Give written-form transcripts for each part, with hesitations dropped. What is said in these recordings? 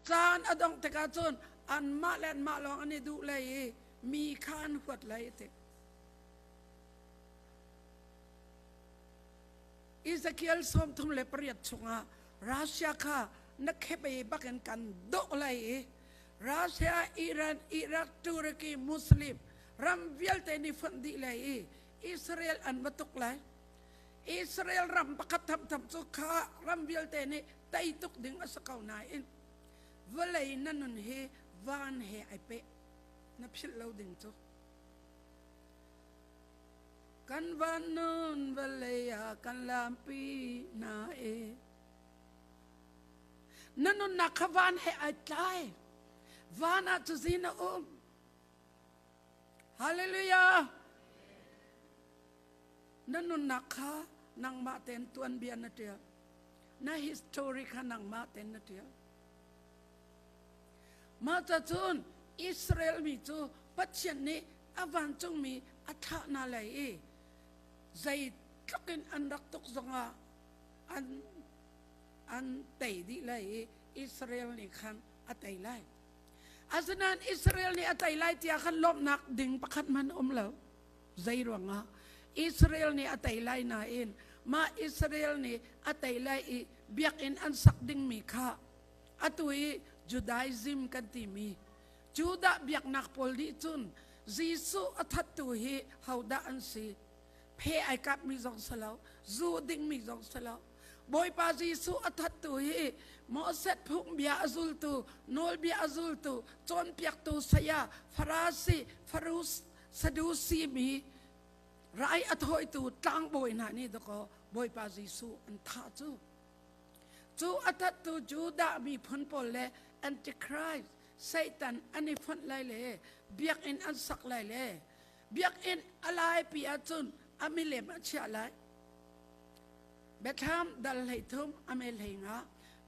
Caan a dongh tikah cun anmah le anmah lawng an i duh lai i mi kha an huat lai a ti. Ezekiel 38 chungah Russia kha na khep ei bakin kan doh lai i Russia, Iran, Iraq, Turkey, Muslim ram vialte nih fonh dih lai i Israel an va tuk lai. Israel ram pakhat thamtham cu kha ram vialte nih tei tuk ding a si ko nain vawlei na nun hi van he ai peh na philh lo ding cu kan van nun vawlei ah kan lampi na e na nunnak kha van he ai tlai van ah cu zin a um hallelujah Na nunnak kha nangmah tein tuanbia na ṭial. Na history kha nangmah tein na ṭial. Mah cun Israel mi cu Pathian nih a vancungmi a thlah hna lai i zeitluk in an rak tuk zongah an an tei dih lai i Israel nih khan a tei lai. Asinain Israel nih a tei lai tiah khan lawmhnak ding pakhat hmanh um lo. Zei ruangah? Israel nih a tei lai nain mah Israel nih a tei lai i biakinn an sak dingmi kha atu i Judaism kan timi Judah biaknak pawl nih cun Jesuh a thattu hi hodah an si? Phe ai kapmi zong si lo, zu dingmi zong si lo. Bawipa Jesuh a thattu hi Moses phungbia a zultu, nawlbia a zultu, cawnpiaktu saya, Farasi, Farus, Sadusi mi rai a thawitu tlangbawi hna nih dakaw Bawipa Jesuh an thah cu. Cu a thattu Judah miphun pawl le Antichrist Satan an i fonh lai le biakinn an sak lai le biakinn a laipi ahcun a milem a chiah lai. Biathlam dal 13 a mel 15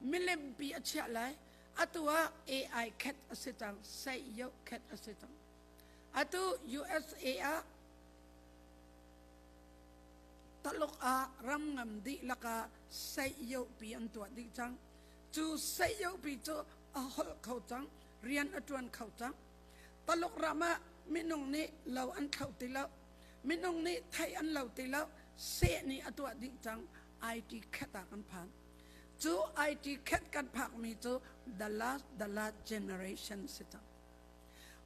milem pi a chiah lai. Atu ah AI khet a si cang, Sei khet a si cang. Atu USA ah Taluk ah ram ngam dihlak ah seihyohpi an tuah dih cang. Cu seihyohpi cu a holh kho cang, rian a ṭuan kho cang. Taluk ram ah minung nih lo an thlo ti lo, minung nih thei an lo ti lo, seh nih a tuah dih cang. IT khat ah kan phan. Cu IT khat kan phakmi cu the last the last generation si cang.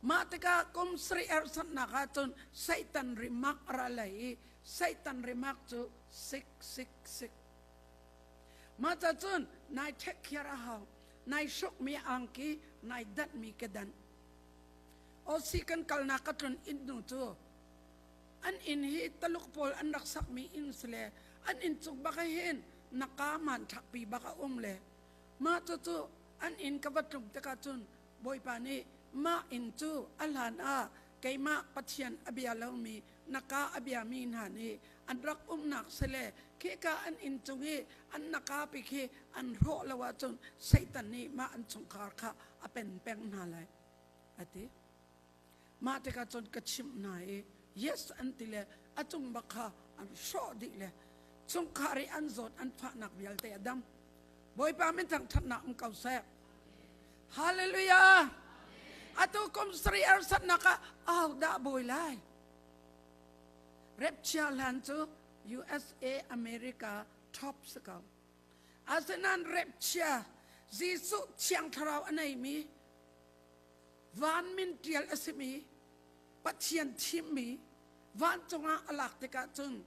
Mah tikah kum sarih erhsannak ahcun Satan rimak a ra lai i Satan rimak cu sik sik sik. Mah ca cun nai ṭhek khiar a hau. Nai hrukmi angki, nai danhmi kedan. Osi kan kalnak ka tlun inn nu cu an inn hi Taluk pawl an rak sakmi inn si le an inn cung bak hin naka hmanthlakpi bak a um le mah cucu an inn ka va tlung tikah cun Bawipa nih mah inn cu a hlan ah keimah Pathian a bia lomi na ka a biami hna nih an rak umnak si le khika an inn cung i an na ka pi khi an hrawh lo ahcun Satan nih mah an chungkhar kha a pen peng hna lai a ti. Mah tikah cun ka chimh hna i yes an ti le a cung bak kha an hrawh dih le chungkhar i an zawt an fahnak vialte a dam. Bawipa min thangṭhatnak um ko seh. Hallelujah! Atu kum sarih arsatnak ah ahodah bawi lai? Repchia hlan cu USA America top si ko. Asinain repchia Jesuh Thiang Thlarau a neimi van min ṭial a simi Pathian thimmi vancung ah a lak tikah cun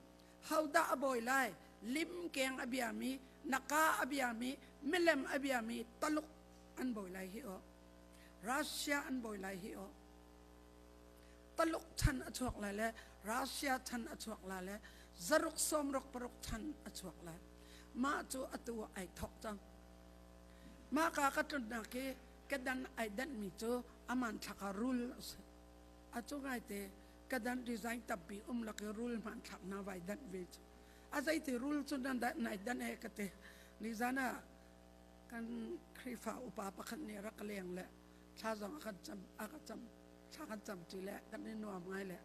hodah a bawi lai lim keng a biami naka a biami milem a biami Taluk an bawi lai hi aw Russia an bawi lai hi aw Taluk chan a chuak lai le Russia chan a chuak lai le zaruk sawmruk paruk chan a chuak lai mah cu atu ai thok cang mah ka ka tlunnak hi ka dan ai danhmi cu aman thlaka rul a si a cu ngaite ka dan design tampi um lak i rul hmanthlak na vai danh ve cu a zeiti rul cu nan nai danh he ka ti nizan ah kan Khrihfa upa pakhat nih rak ka leng le thla zong a kan cam a ka cam thla kan cam ti le kan i nuam ngai le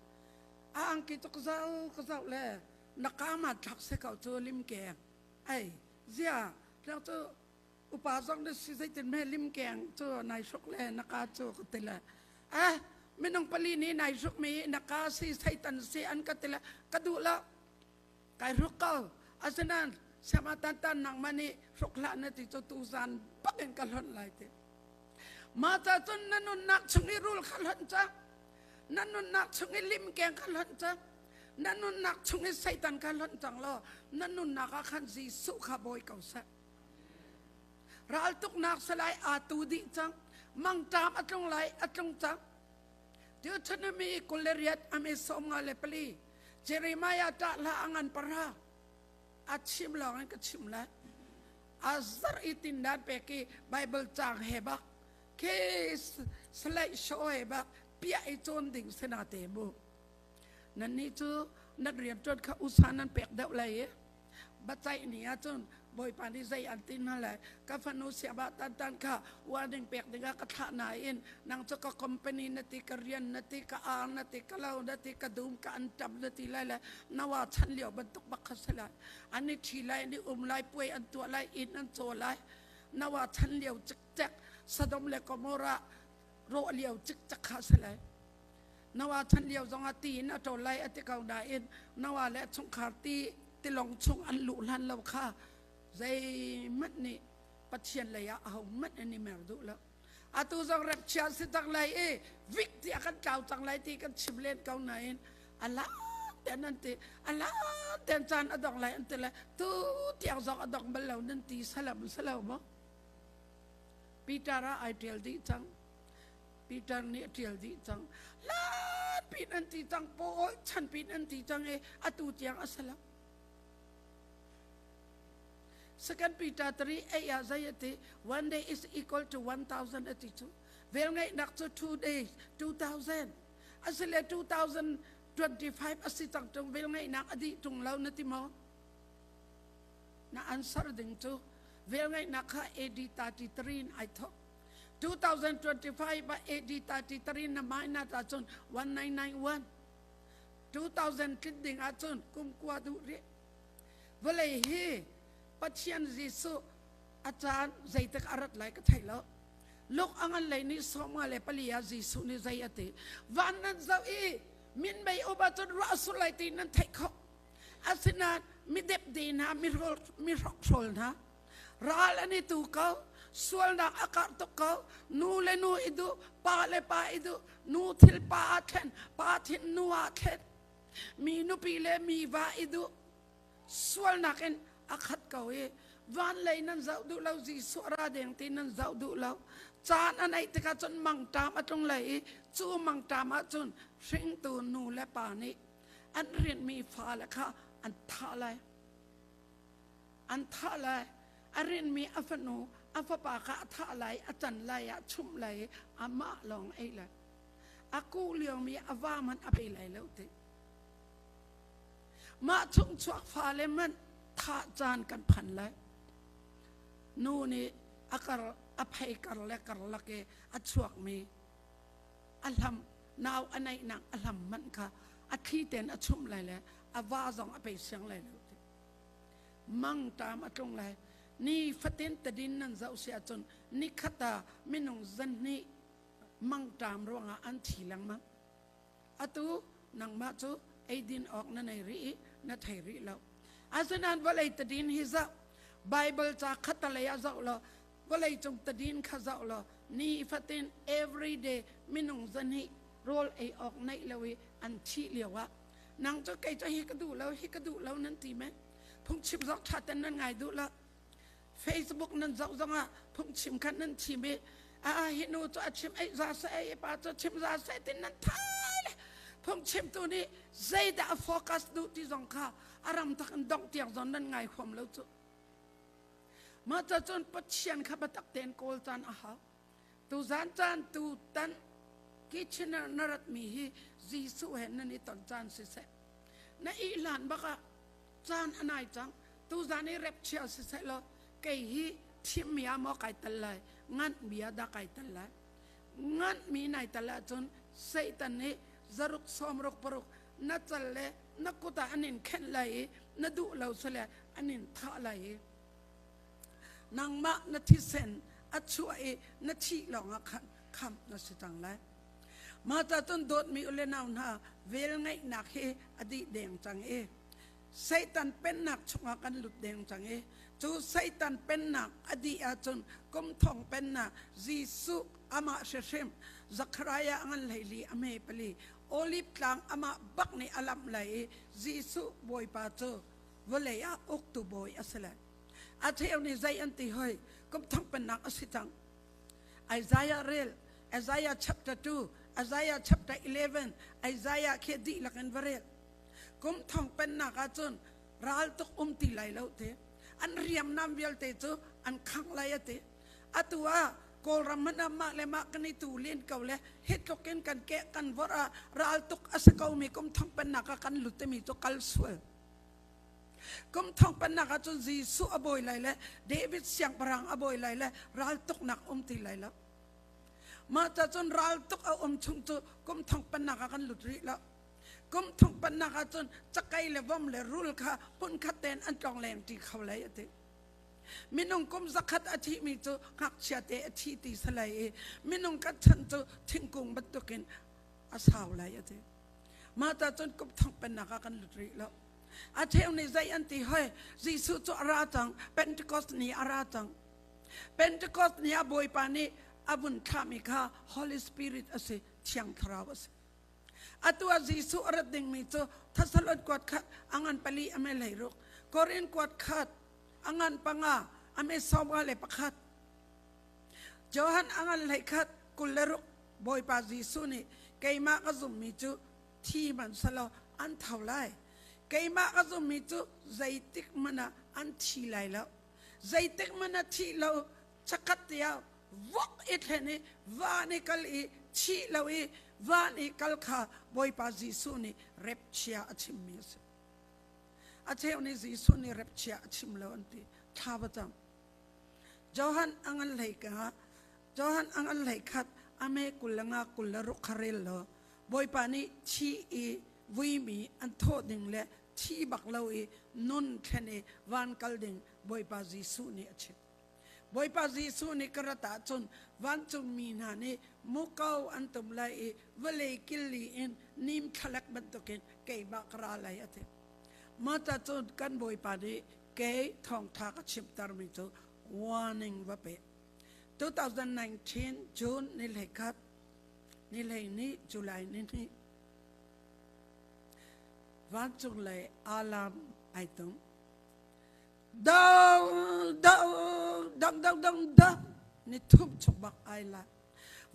a angki cu ka zau ka zau le na ka hmanthlak se ko cu lim keng ai zia tlang cu. Upa zong na si zeitin me limkeng cu nai hruk le na ka cu ka ti le eh minung pali nih nai hruk mi na ka si satan si an ka ti le ka duh lo kai hruk ko. Asinain siama tan tan nangmah nih hruk hlah na ti cu tuzan bakin ka hlonh lai ti. Mah ca cun na nunnak chung i rul kha hlonh cang. Na nunnak chung i limkeng kha hlonh cang. Na nunnak chung i Satan kha hlonh cang law na nunnak ah khan Jesuh kha bawi ko seh. Raltuknak salai aa tu dih cang. Mangṭam a tlung lai a tlung cang. Deuteronomy 28 ame 54. Jeremiah ṭah hlah a ngan para. A chim lawng in ka chim lai. A zarh i tindan pek i Bible caang he bak ke slide show he bak piah i cawn ding sena te mu. Nan nih cu nan rian ṭuan kha usa nan pek deuh lai i Bacaih ni ahcun Bawipa nih zei an ti hna lai? Ka fanu siaba tantan kha warning pek dingah ka thlah nain nang cu ka company na ti, ka rian na ti, ka ar na ti, ka lo na ti, ka dum, ka anṭam na ti lai le nawa chan lio bantuk bak kha si lai. An i ṭhi lai, an i um lai, puai an tuah lai, inn an caw lai. Nawa chan lio cikcek, Sodom le Gomorrah rawh lio cikcek kha si lai. Noah chan lio zongah ti in a ṭawl lai a ti ko nain Noah le a chungkhar ti tilawng chung an luh hlan lo kha zeihmanh nih Pathian lei ah ahohmanh an i mer duh lo. Atu zong rapchia si cang lai i vik tiah kan tlau cang lai ti kan chim len ko nain a lan ten an ti a lan ten caan a dong lai an ti le tu tiang zong a dong bal lo nan ti salam salo maw? Peter ah ai ṭial dih cang. Peter nih a ṭial dih cang. Hlan pin an ti cang, Paul chan pin an ti cang i atu tiang a si lo. Second Peter 3 8 ah zei a ti? One day is equal to 1000 a ti cu. Velngeihnak cu two days, 2000. Asile 2025 a si cang tung velngeihnak a dih tung lo na ti maw? Na answer ding cu velngeihnak kha AD 33 in ai thawk. 2025 ah AD 33 na minus ahcun 1991 2000 tlin ding ahcun kum kua duh rih. Vawlei hi Pathian Jesuh a caan zeitik a rat lai ka thei lo. Luk a ngan lei nih 54 ah Jesuh nih zei a ti. Van nan zoh i min mei up ahcun ruah a sur lai ti nan theih khawh. Asinain mi depde hna, mi hrokhrawl hna, ral an i tu ko, sualnak a karh tuk ko, nu le nu i duh, pa le pa i duh, nu thil pa ah thlen, pa thin nu ah thlen, mi nupi le mi va i duh, sualnak in a khat ko i van lei nan zoh duh lo, Jesuh ra deng ti nan zoh duh lo. Caan a neih tikah cun mangṭam a tlung lai i cu mangṭam ah cun hringtu nu le pa nih an rinhmi fale kha an thah lai. An thah lai. A rinhmi a fanu, a fapa kha a thah lai, a can lai, a chumh lai i amah lawng ei lai. A kuh liomi a va hmanh a pe lai lo ti. Mah chung chuak fale hmanh thah caan kan phan lai. Nu nih a kar a phei kar le karlak i a chuakmi a hlam nau a neihnak a hlam hmanh kha a thli tein a chumh lai le a va zong a pe siang lai lo ti. Mangṭam a tlung lai. Ni fatin tadin nan zoh si ahcun nikhat ah minung zanhnih mangṭam ruangah an thi lengmang. Atu nangmah cu eidin awk na nei rih i na thei rih lo. Asinain vawlei tadin hi zoh. Bible ca khatalei ah zoh law vawlei cung tadin kha zoh law ni fatin every day minung zahnih rawl ei awk neih lo i an thih lio ah nang cu kei cu hi ka duh lo hi ka duh lo nan ti men. Phungchim zong ṭha ten nan ngai duh lo. Facebook nan zoh zongah phungchim khan nan thim i a hi nu cu a chim ei za seh ei pa cu chim za seh tin nan thai le phungchimtu nih zeidah a focus duh ti zong kha a ram tak in dongh tiang zong nan ngai huam lo cu. Mah ca cun Pathian kha biatak tein kawl caan a hau. Tu zan caan tu tan Kitchener na rat mi hi Jesuh he nan i ton caan siseh. Na ihlan bak ah caan a nai cang. Tu zan i rep chia siseh law kei hi thim mi ah maw kai tel lai nganh mi ah dah kai tel lai. Nganh mi nai tel ahcun Satan nih zaruk sawmruk paruk na cal le na kut ah an in khenh lai i na duh lo sile an in thah lai i. Nangmah na thisen a chuah i na thih lawngah khan khamh na si cang lai. Mah ca cun dawtmi u le nau hna, velngeihnak hi a dih deng cang i Satan pennak chungah kan lut deng cang i cu Satan pennak a dih ahcun kum thong pennak Jesuh amah hrihrim Zakhariah ngan hleili a hme pali Olive tlang amah bak nih a lamh lai i Jesuh Bawipa cu vawlei ah uktu bawi a si lai. A cheu nih zei an ti hoi kum thong pennak a si cang. Isaiah rel Isaiah chapter 2 Isaiah chapter 11 Isaiah khi dihlak in va rel. Kum thong pennak ahcun ral tuk um ti lai lo te. An riamnam vialte cu an khangh lai a ti. Atu ah Kawlram hmanh ah mah le mah kan i tu len ko le hi tluk in kan keh kan vorh ah ral tuk a si ko mi kum thong pennak ah kan lut timi cu kal sual. Kum thong pennak ah cun Jesuh a bawi lai le David siangpahrang a bawi lai le ral tuknak um ti lai lo. Mah ca cun ral tuk a um chung cu kum thong pennak ah kan lut rih lo. Kum thong pennak ah cun cakei le vom le rul kha hmunkhat tein an tlong leng ṭi kho lai a ti. Minung kum zakhat a thihmi cu ngakchia te a thi ti si lai i minung kan chan cu thingkung bantukin a sau lai a ti. Mah ta cun kum thong pennak ah kan lut rih lo. A cheu nih zei an ti hoi Jesuh cu a ra cang Pentecost ni a ra cang. Pentecost ni ah Bawipa nih a vun thlahmi kha Holy Spirit a si, Thiang Thlarau a si. Atu ah Jesuh a rat dingmi cu Thessalon kuat khat a ngan pali a me hleiruk, Korin kuat khat a ngan panga a me sawmnga le pakhat, Johan a ngan hleikhat 26 Bawipa Jesuh nih keimah ka zummi cu thi hmanhsehlaw an tho lai. Keimah ka zummi cu zeitik hmanh ah an thi lai lo. Zeitik hmanh ah thih lo chakhat tiah vok i thlen i van i kal i thih lo i van i kal kha Bawipa Jesuh nih repchia a chimmi a si. A cheu nih Jesuh nih repchia a chim lo an ti. Thla va cam. Johan a ngan hlei ka Johan a ngan hlei khat a me 20 le 26 kha rel law Bawipa nih thi i vuimi an thawh ding le thi bak lo i nun thlen i van kal ding Bawipa Jesuh nih a chim. Bawipa Jesuh nih ka rat ahcun vancungmi hna nih muko an tum lai i vawlei killi in nim thlalek bantukin keimah ka ra lai a ti. Mah cun kan Bawipa nih kei thawngtha ka chimtermi cu warning va pe. 2019 June ni hlei khat ni 12 July ni hnih vancung lei alarm ai tum. Dong dong dong dong dong dong ni thum chuk bak ai la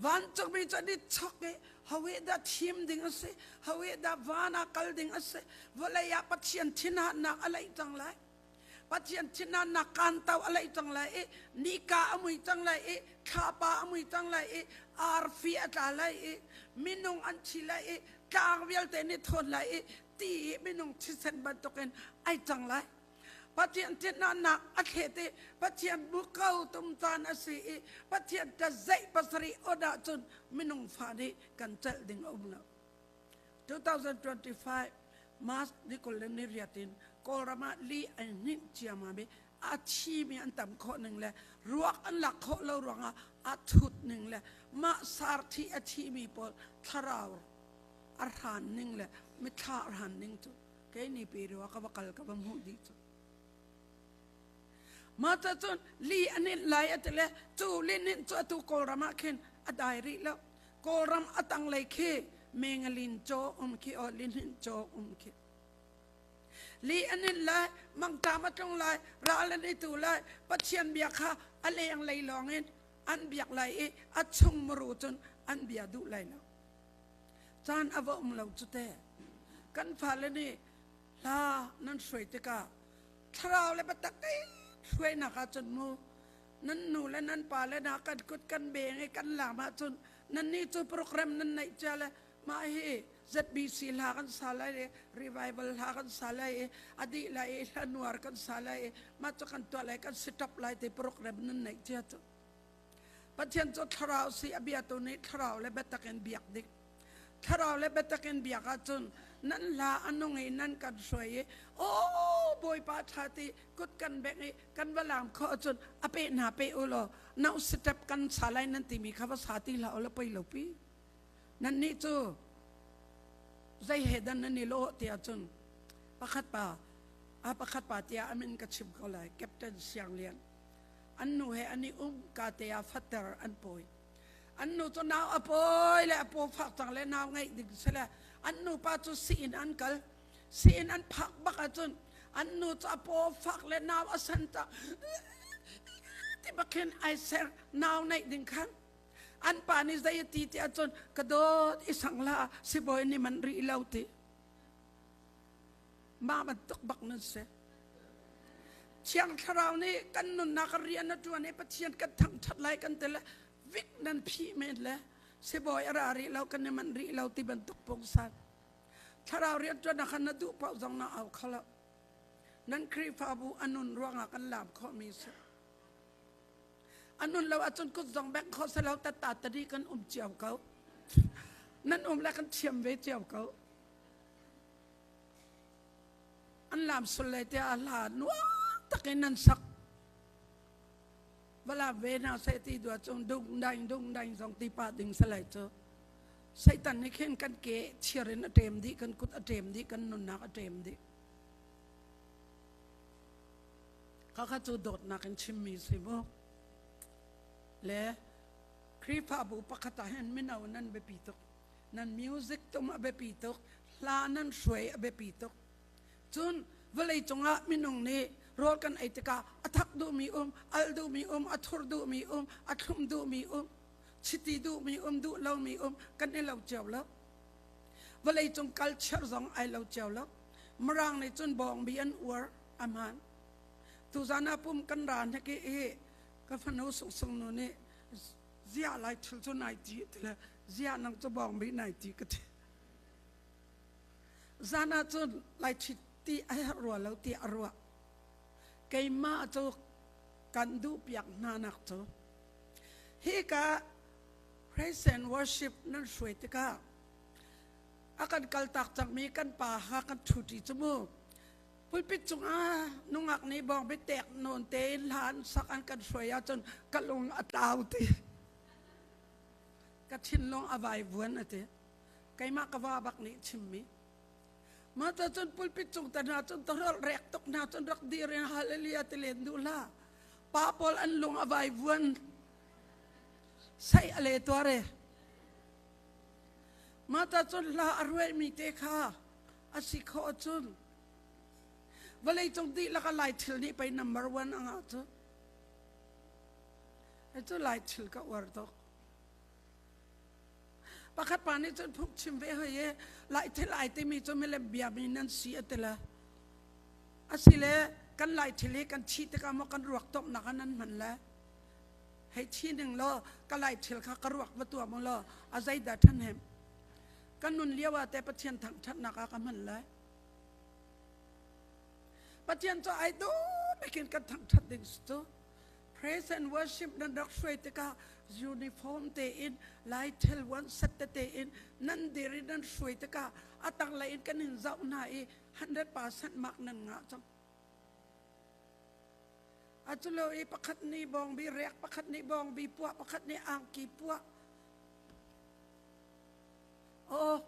vancungmi cu an i chok i hawi dah thim ding a si hawi dah van ah kal ding a si vawlei ah Pathian thinhannak a leih cang lai Pathian thinhannak kan to a leih cang lai i nika a mui cang lai i thlapa a mui cang lai i arfi a tla lai i minung an thi lai i tlang vialte nih thawn lai i ti i minung thisen bantukin ai cang lai Pathian thinhannak a thlet i Pathian muko tum caan a si i Pathian ta zeih pasarih on ahcun minung fa nih kan celh ding a um lo. 2025 March ni 28 in Kawlram ah li ai hninh ciammam i a thimi an tam khawh ning le ruak an lak khawh lo ruangah a thut ning le mah sarthi a thimi pawl thlarau a hran ning le mithla a hran ning cu kei ni pe rua ka va kal ka va hmuh dih cu mah ca cun li an in lai a ti le cu li nin cu atu kawlram ah khin a dai rih lo kawlram a tanglei khi mengalin chaw um khi o lihnin chaw um khi li an in lai mangtam a tlung lai ral an i tu lai pathian bia kha a leng lei lawng in an biak lai i a chung muru cun an bia duh lai lo Caan a va um lo cu te. Kan fale nih hla nan hruai tikah thlarau le biatak tein hruainak ahcun mu nan nu le nan pa le na kan kut kan beng i kan lam ahcun nannih cu program nan neih cia le mah hi ZBC hla kan sa lai i revival hla kan sa lai i a dih lai i hla nuar kan sa lai i mah cu kan tuah lai kan si top lai ti program nan neih cia cu Pathian cu thlarau si a biatu nih thlarau le biatak in biak ding. Thlarau le biatak in biak ahcun Nan hla a nung i nan kan hruai i aw Bawipa ṭha ti kut kan bengh i kan va laam khawh ahcun a peh hna peh u law no step kan sa lai nan timi kha va sa ti hlah u law poi lo pi. Nannih cu zei he dan nan i lawh ti ahcun pakhat pa a pakhat pa tiah a min ka chim ko lai Captain Siang Lian an nu he an i um ka te ah fater an pawi an nu cu nau a pawi le a paw fak cang le nau ngeih ding si le an nu pa cu sii-inn an kal sii-inn an phak bak ahcun an nu cu a paw fak le nau a san cang ti bak khin ai ser nau neih ding khan an pa nih zei a ti ti ahcun ka dawt i sang hlah sibawi nih man rih lo ti mah bantuk bak nan si Thiang Thlarau nih kan nunnak rian a ṭuan i Pathian kan thangṭhat lai kan ti le vik nan phih men le sibawi a ra rih lo kan i manh rih lo ti bantuk pungsan Thlarau rian ṭuan ah khan na duh paoh zong na au kho lo nan Khrihfabu a nun ruangah kan laam khawhmi si a nun lo ahcun kut zong bengh kho selo tatta tadi kan um cio ko nan um le kan thiam ve cio ko An lam sul le tiah a hla nuam takin an sak. Vala ve na se ti dua cung dung daing dung daing zong ti pa ding salai cu. Satan nih khin kan ke chir in a ṭem dih, kan kut a ṭem dih, kan nunnak a ṭem dih. Khakha cu dawtnak in chimmi si mu. Le Khrihfabu pakhat ah hin mino nan biapi tuk. Nan music tum a biapi tuk, hla nan hruai a biapi tuk. Cun vawlei cungah minung nih rawl kan ei tikah a thak duhmi um, al duhmi um, a thur duhmi um, a thlum duhmi um, chiti duhmi um, duh lomi um, kan i lo cio lo. Vawlei cung culture zong ai lo cio lo. Mirang nih cun bawngbi an uar a hmaan. Tuzan ah pum kan ra hnek i ka fanu sungsung nu nih ziah lai thil cu nai ti ti le ziah nang cu bawng bi nai ti ka ti zan ah cun lai ṭhit ti a herh rua lo ti a ruah keimah cu kan duh piak hna nak cu hi ka praise and worship nan hruai tikah a kan kaltak cangmi kan pa ha kan ṭhuṭi cu mu Pulpit cungah nungak nih bawng biatek nawn tein hla an sak an kan hruai ahcun ka lung a tlau ti. Ka thinlung a vaivuan a ti. Keimah ka va bak nih chimmi. Mah ta cun pulpit cung te hna cun tahrolh rek tuk hna cun rak dir in hallelujah ti len duh hlah. Pa pawl an lung a vaivuan. Sai a le tuare. Mah ta cun hla a ruaimi te kha a si khawh cun vawleicung dihlak ah lai thil nih pei number one a ngah cu cu lai thil ka uar tuk pakhat pa nih cun phung chim ve hoi i lai thil ai timi cu milem bia mi nan si a ti le asile kan lai thil hi kan thi tikah maw kan ruak tomnak ah nan hman le hei thi ning law ka lai thil kha ka ruak va tuah mu law a zeidah ṭhahnem Kan nun lio ah teh Pathian thangṭhatnak ah ka hman lai. Pathian cu ai dawh bikin kan thangṭhat ding cu praise and worship nan rak hruai tikah uniform tein lai thil one set tete in nan dir in nan hruai tikah a tanglei in kan in zoh hna i 100% mark nan ngah cang. Atulo i pakhat nih bawngbi rek, pakhat nih bawngbi puah, pakhat nih angki puah. Aw,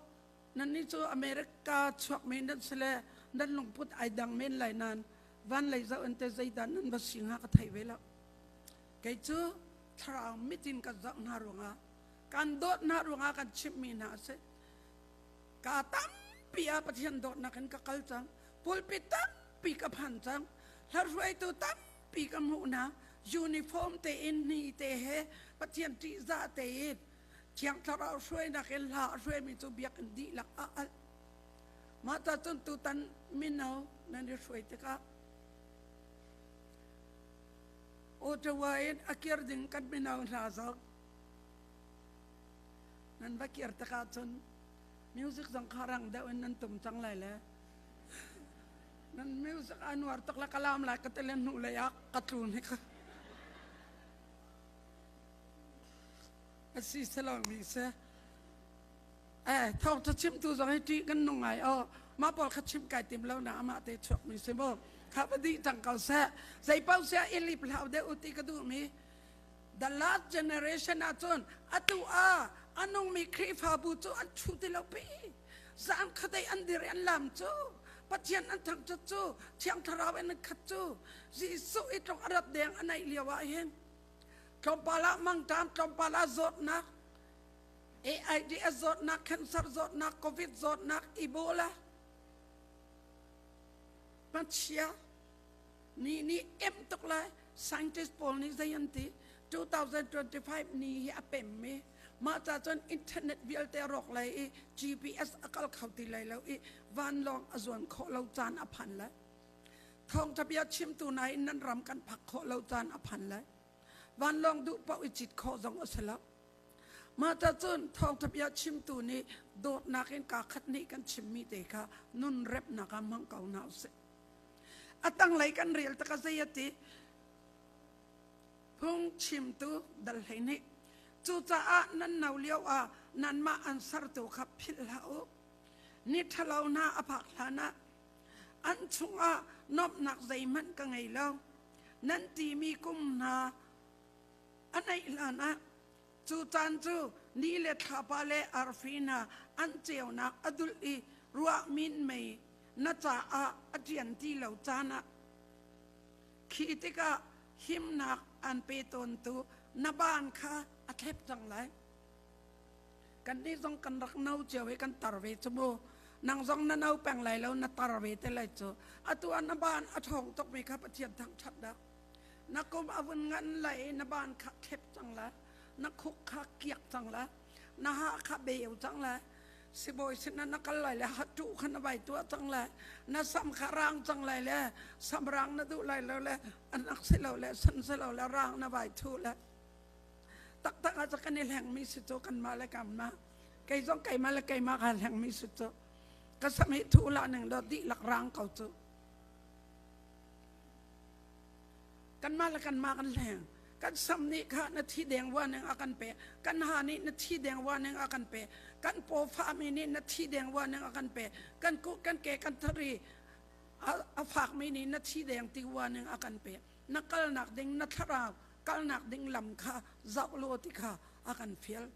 nannih cu America chuakmi nan si le nan lungput ai dang men lai nain van lei zoh in te zeidah nan va si hnga ka thei ve lo. Kei cu thlarau mit in kan zoh hna ruangah kan dawt hna ruangah kan chimhmi hna a si. Ka tampi ah Pathian dawtnak in ka kal cang. Pulpit tampi ka phan cang. Hla-hruaitu tampi ka hmuh hna. Uniform tein ni te he Pathian ṭihzah tein Thiang Thlarau hruainak in hla a hruaimi cu biakinn dihlak a alh. Mah ta cun tutan mino nan i hruai tikah Ottawa in a kir ding kan mino hna zong nan va kir tikah cun music zong kha rang deuh in nan tum cang lai le nan music a nuar tuk le ka lam lai ka tele hnu lei ah ka tlun hi ka a si selo mi si. Eh, thawngtha chimtu zong hi ṭih kan nung ngai aw. Mah pawl kha chim kai tim lo na amah te chuak mi si mu. Kha va dih cang ko seh. Zei paoh siah i lip hlau deuh u ti ka duh mi. The last generation ahcun atu ah a nungmi Khrihfabu cu an ṭhu ti lo pi. Zan khatei an dir i an lam cu Pathian an thangṭhat cu Thiang Thlarau in an khat cu Jesuh i tluk a rat deng a naih lio ah hin tlawmpal ah mangṭam tlawmpal ah zawtnak AIDS zawtnak cancer zawtnak covid zawtnak Ebola hmachia ni nih em tuk lai scientist pawl nih zei an ti 2025 ni hi a pem mi mah ca cun internet vialte rawk lai i GPS a kal kho ti lai lo i vanlawng a zuan khawh lo caan a phan lai thawngtha bia chimtu na in nan ram kan phak khawh lo caan a phan lai vanlawng duh paoh i cit khawh zong a si lo mah ca cun thawngtha bia chimtu nih dawtnak in kaa khat nih kan chimmi te kha nun remnak ah hmang ko hna usih A tanglei kan rel tak a zei a ti? Phungchimtu dal 12. Cucaah nan no lio ah nanmah an sertu kha philh hlah u. Ni ṭhalo hna a phak hlanah an chungah nuamhnak zeihmanh ka ngei lo. Nan timi kum hna a naih hlanah cu caan cu ni le thlapa le arfi hna an ceunak a dulh i ruah minmei na caah a ṭian ti lo caan ah khi tikah himnak an pe tawntu na baan kha a thlep cang lai. Kannih zong kan rak no cio i kan tar ve cu mu. Nang zong na no peng lai lo na tar ve te lai cu. Atu ah na baan a ṭhawng tukmi kha Pathian thangṭhat dah. Na kum a vun ngan lai i na baan kha thlep cang lai. Na khuk kha kiak cang lai. Na ha kha beu cang lai. Sibawi sinah na kal lai le hatu kha na vai tuah cang lai. Na sam kha rang cang lai le sam rang na duh lai lo le anak si lo le san si lo le rang na vai thu le. Taktak ah kan i hlengmi si cu kanmah le kanmah. Kei zong keimah le keimah kaa hlengmi si cu. Ka sam hi thu la ning law dihlak rang ko cu. Kanmah le kanmah kan hleng. Kan sam nih kha na thi deng wa ning a kan pe. Kan ha nih na thi deng wa ning a kan pe. Kan paw fahmi nih na thi deng wa ning a kan pe. Kan kut kan ke kan thari a fakmi nih na thi deng ti wa ning a kan pe. Na kalnak ding na thlarau kalnak ding lam kha zoh law ti kha a kan fial.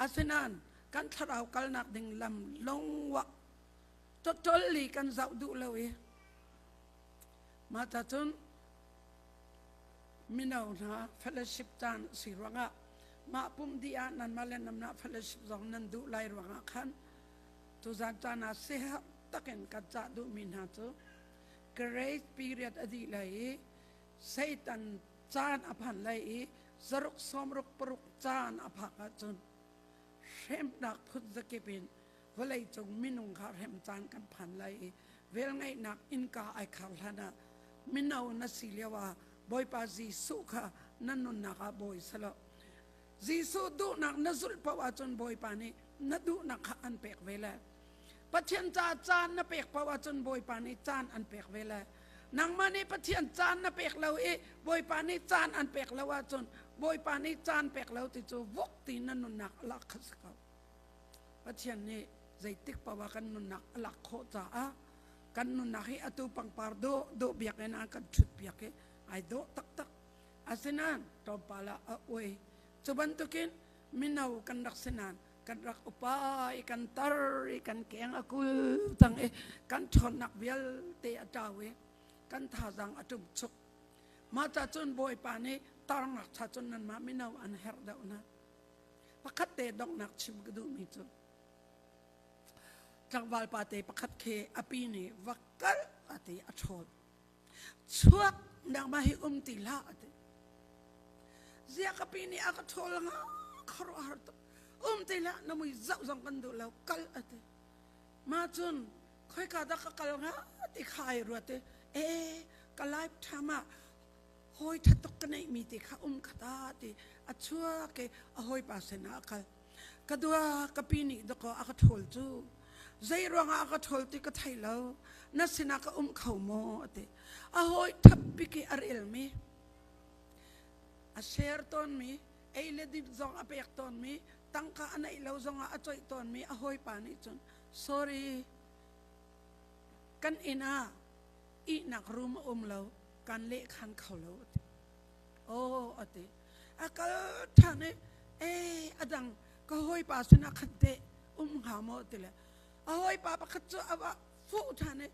Asinain kan thlarau kalnak ding lam longwa totol li kan zoh duh lo i mah ta cun mino hna fellowship caan a si ruangah mah pum dih ah nanmah le namnah fellowship zong nan duh lai ruangah khan tuzan caan ah siherh takin kan cah duhmi hna cu grace period a dih lai i Satan caan a phan lai i zaruk sawmruk paruk caan a phak ahcun hremnak phun zakip in vawleicung minung kha hrem caan kan phan lai i velngeihnak innka ai khar hlan ah mino na si lio ah Bawipa Jesuh kha na nunnak ah bawi selaw Jesuh duhnak na zulh paoh ahcun Bawipa nih na duhnak kha an pek ve lai. Pathian caah caan na pek paoh ahcun Bawipa nih caan an pek ve lai. Nangmah nih Pathian caan na pek lo i Bawipa nih caan an pek lo ahcun Bawipa nih caan pek lo ti cu vuk ti na nunnak a lak kha si ko. Pathian nih zeitik paoh ah kan nunnak a lak khawh caah kan nunnak hi atu pangpar dawh dawh biakinn ah kan ṭhut piak i ai dawh taktak. Asinain tlawmpal ah a uai. Cu bantukin mino kan rak si nain kan rak upa i kan tar i kan keng a kul cang i kan ṭhawnnak vialte a ṭau i kan thazaang a ṭumchuk. Mah ca cun Bawipa nih tarnak cha cun nanmah mino an herh deuh hna. Pakhat te donghnak chim ka duhmi cu tlangval pa te pakhat khi a pi nih va kal a ti a ṭhawl. Chuak nangmah hi um ti hlah a ti. Ziah ka pi nih a ka ṭhawl nga khuaruahhar tuk. Um ti hlah na mui zoh zong kan duh lo kal a ti. Mah cun khoika dah ka kal hnga ti kha ai ruat i ee ka lifetime ah hawi ṭha tuk ka neihmi ti kha um kha ta ti a chuak i a hawipa sinah a kal. Ka dua ka pi nih dakaw a ka ṭhawl cu zei ruangah a ka ṭhawl ti ka thei lo na sinah ka um kho maw a ti. A hawi ṭhap bik i a relmi a share tawnmi Ei le din zong a pek tawnmi, tangka a neih lo zongah a coih tawnmi a hawipa nih cun, sorry, kan inn ah ihnak room a um lo, kan lehkhan kho lo a ti. Aw a ti. A kal ṭhan i, ee a dang ka hawipa sinah khan teh um hnga maw ti le a hawipa pakhat cu a va fuh ṭhan i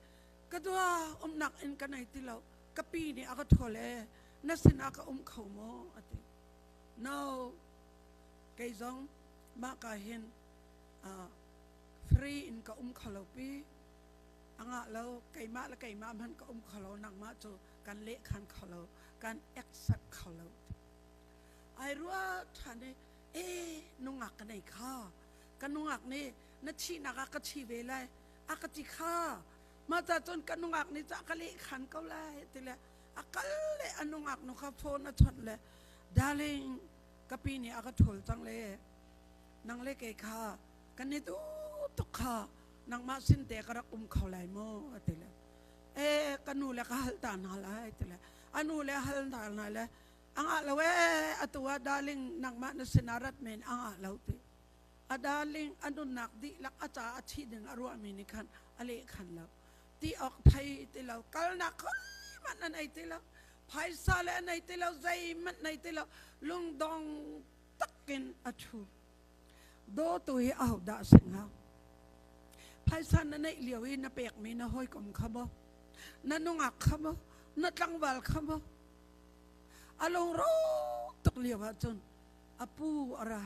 ka dua umnak inn ka nei ti lo ka pi nih a ka ṭhawl ee na sinah ka um kho maw a ti. No kei zong mah ka hin free in ka um kho lo pi a ngah lo keimah le keimah hmanh ka um kho lo nangmah cu kan lehkhan kho lo kan accept kho lo ai rua ṭhan i e nungak ka nei kha ka nungak nih na thihnak ah ka thi ve lai a ka ti kha mah ca cun ka nungak nih ca ka lehkhan ko lai ti le a kal le a nungak nu kha phone a chawnh le darling ka pi nih a ka ṭhawl cang le nang le kei kha kan i duh tuk kha nangmah sin te ka rak um kho lai maw a ti le e ka nu le ka hal ta hna lai ti le a nu le hal ta hna le a ngah lo ee atu ah darling nangmah na sinah rat men a ngah lo ti a darling a nunnak dihlak a ca a thih ding a ruahmi nih khan a leh khan lo ti awk thei ti lo kalnak hmanh an ei ti lo phaisa le an ei ti lo zeihmanh nei ti lo lungdong takin a ṭhu Dawtu hi ahodah a si hnga? Phaisa na neih lio i na pekmi na hawikom kha maw? Na nungak kha maw? Na tlangval kha maw? A lungro tuk lio ahcun a pu a ra.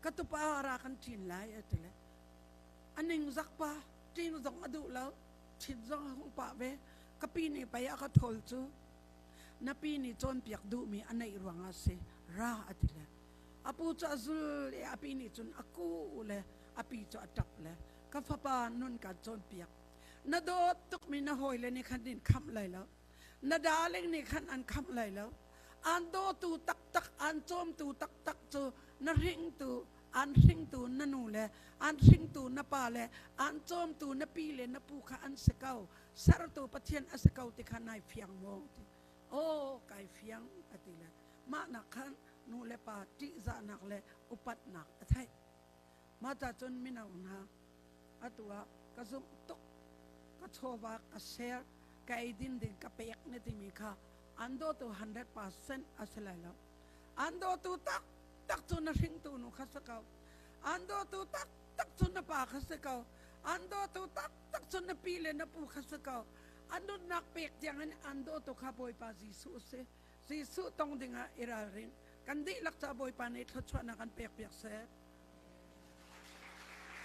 Ka tupa a ra kan ṭin lai a ti le. A ningzak pa ṭin zong a duh lo, ṭhin zong a hung pah ve. Ka pi nih pei a ka ṭhawl cu. Na pi nih cawnpiak duhmi a neih ruangah a si. Ra a ti le. A pu cu a zul i a pi nih cun a kuh le a pi cu a ṭap le ka fapa nun kan cawnpiak. Na dawt tukmi na hawile nih khan in khamh lai lo. Na darling nih khan an khamh lai lo. An dawtu taktak, an cawmtu taktak cu na hringtu, an hringtu na nu le an hringtu na pa le an cawmtu na pi le na pu kha an si ko. Sertu Pathian a si ko ti kha nai fiang maw? Ti. Aw, kai fiang a ti le mah nak khan nu le pa ṭihzahnak le upatnak a theih. Mah ca cun mino hna atu ah ka zumh tuk, ka chawva ka share, ka eidin ding ka pek na timi kha an dawtu 100% a si lai lo. An dawtu taktak cu na hringtu nu kha si ko. An dawtu taktak cu na pa kha si ko. An dawtu taktak cu na pi le na pu kha si ko. An nunnak pek tiangin an dawtu kha Bawipa Jesuh a si. Jesuh tong dingah i ralring. Kan dihlak ca Bawipa nih thluachuahnak an pek piak seh.